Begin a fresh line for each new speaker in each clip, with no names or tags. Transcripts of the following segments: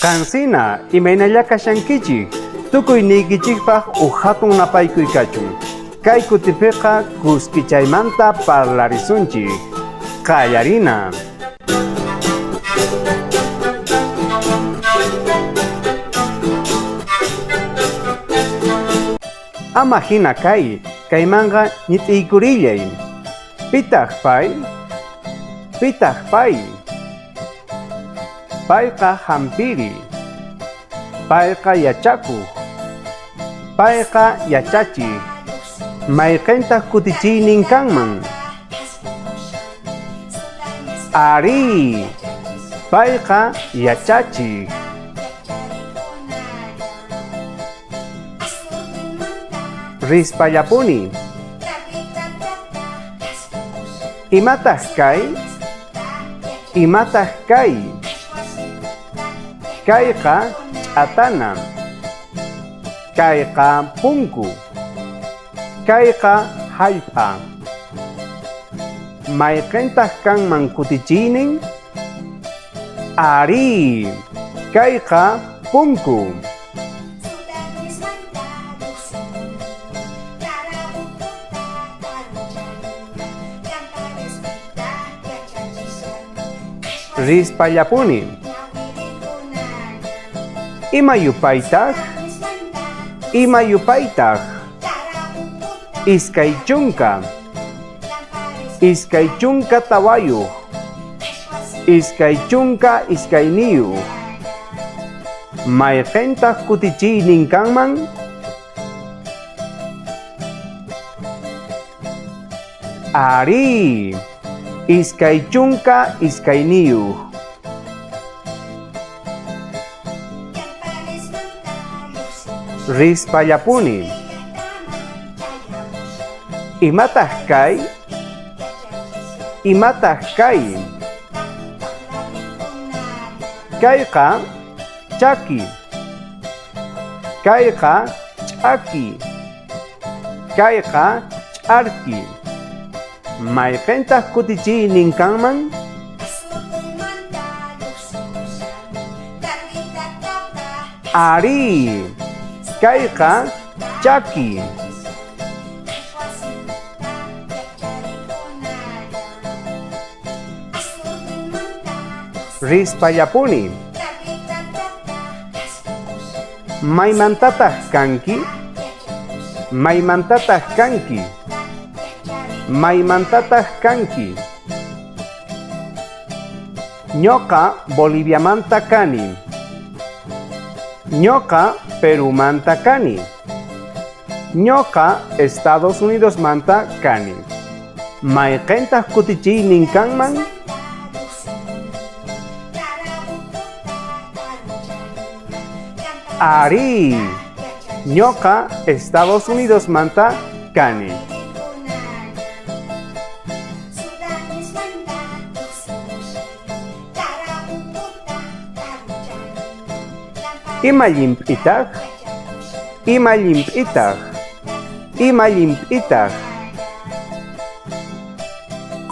Qansina, imaynalla kashankichik? Tukuy niykichikpaq uj hatun napaykuy kachun. Kay kutipiqa kuskichaymanta parlarisunchik. Qallarina. Ama hina kay, kaymanqa ñit'iykurillay. Pitaq pay? Pitaq pay? Payqa hampiri. Payqa yachakuq. Payqa yachachiq. Mayqintaq kutichiynin kanman? Arí, payqa yachachiq. Rispallapuni. Imataq kay? Imataq kay? Kayqa ch'atana. Kayqa punku. Kayqa hallp'a. Mayqintaq kanman kutichiynin? Arí, kayqa punku. Rispallapuni. Ima yupaytaj? Ima yupaytaj? 20. 24. 22. Mayqintaq kutichiynin kanman? Arí, 22. Rispallapuni. Imataq kay? Imataq kay? Kayqa chaki. Kayqa ch'aki. Kayqa ch'arki. Mayqintaq kutichiynin kanman? Arí, kayqa chaki. Rispallapuni. Maymantataq kanki? Maymantataq kanki? Maymantataq kanki? Ñoqa Boliviamanta kani. Ñoqa Perumanta kani. Ñoqa Estados Unidosmanta kani. Mayqintaq kutichiynin kanman? Arí, ñoqa Estados Unidosmanta kani. Ima llimp'itaq? Ima llimp'itaq? Ima llimp'itaq?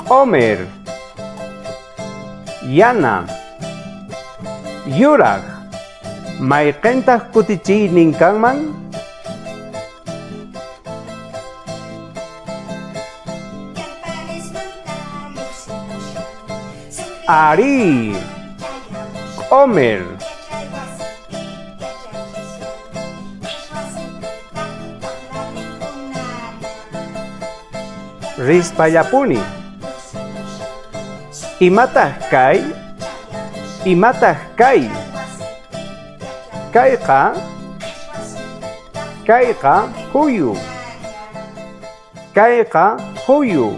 Q'omer. Yana. Yuraq. Mayqintaq kutichiynin kanman? Arí, q'omer. Rispallapuni. Imataq kay? Imataq kay? Kayqa kayqa huyu. Kayqa huyu.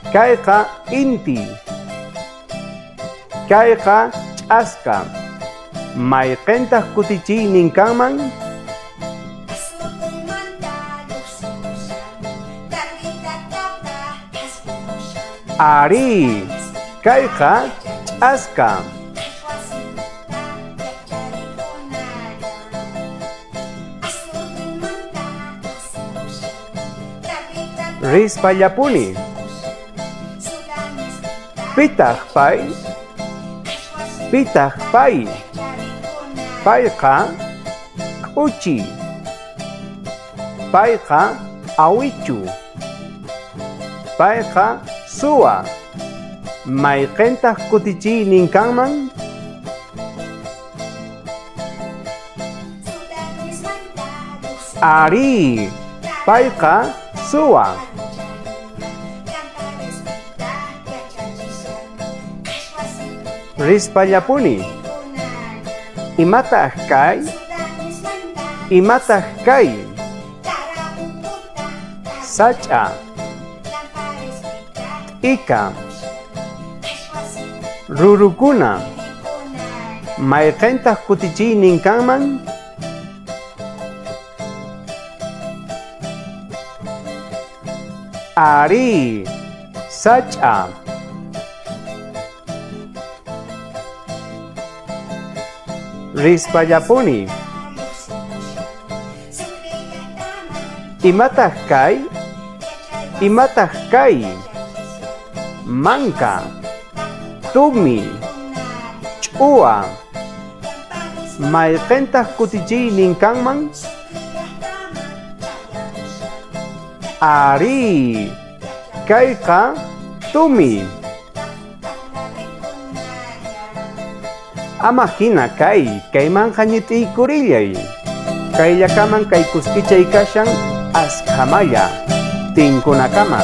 Kayqa inti. Kayqa ch'aska. Mayqintaq kutichiynin kanman? Arí, kayqa ch'aska. Rispallapuni. Pitaq pay? Pitaq pay? Payqa k'uchi. Payqa awichu. Payqa suwa. Mayqentaq kutichiynin kanman? Arí, payqa suwa. Rispallapuni. Imataq kay? Imataq kay? Sach'a. T'ika. Rurukuna. Mayqentaq kutichiynin kanman? Arí, sach'a. Rispallapuni. Imataq kay? Imataq kay? Manka. Tumi. Ch'uwa. Mayqentaq kutichiynin kanman? Arí, kayqa tumi. Ama hina kay, kaymanqa ñit'iykurillay. Kayllakaman kay kuskichay kashan askhamalla. Tinkunakama.